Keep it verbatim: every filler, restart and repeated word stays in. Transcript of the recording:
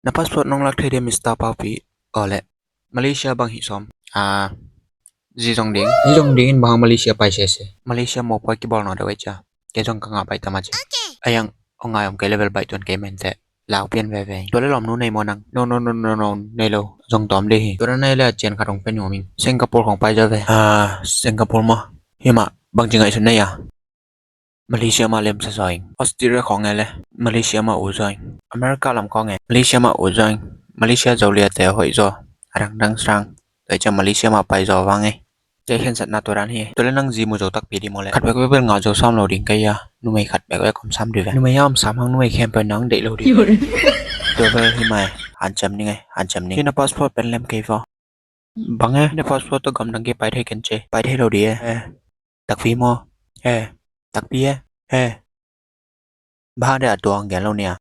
Na passport nong lak thei dia, Mister Paupi? Aw le. Malaysia bang hih sawm? Ah, zi zong ding. Zi zong ding in bang hang Malaysia pai sese? Malaysia mopawi kibawl nawn deuh ei cia. Kei zong ka ngah baih tam a ci. A yang, aw ngai om kei level baih tuan kei mente. Lau pian veve. Tua le lawm nu nei maw nang? No, no, no, no, no, nei lo. Zong tawm dei hi. Tua le nei le a cian khat hong pia nuam ing. Singapore khong pai zaw ve. Ah, Singapore maw? Himah, bangci ngaihsun nei a? Malaysia mah lemsa zaw ing. Australia khong e le, Malaysia mah u zaw ing. America lam khong e, Malaysia mah u zaw ing. Malaysia zo liate hoih zaw. A dangdang sang. Tua i cia Malaysia mah pai zaw vang e. Kei khensatna tua dan hi. Tua le nang zi mu zo takpi di maw le? Khat bekbek bel ngah zo sam lo ding kei a. Numei khat bekbek om sam di ve. Numei a om sam hang numei khempeuh nang deih lo di ve. Tua bel hi mai. Hanciam ning e, hanciam ning. Hi na passport pen lem kei vaw. Bang e, na passport tawh gamdang kei pai thei ken ce. Pai thei lo di e. Eh. Takpi maw? Eh. Takpi e. Eh. Bang hang de a tua hong gen lo nia.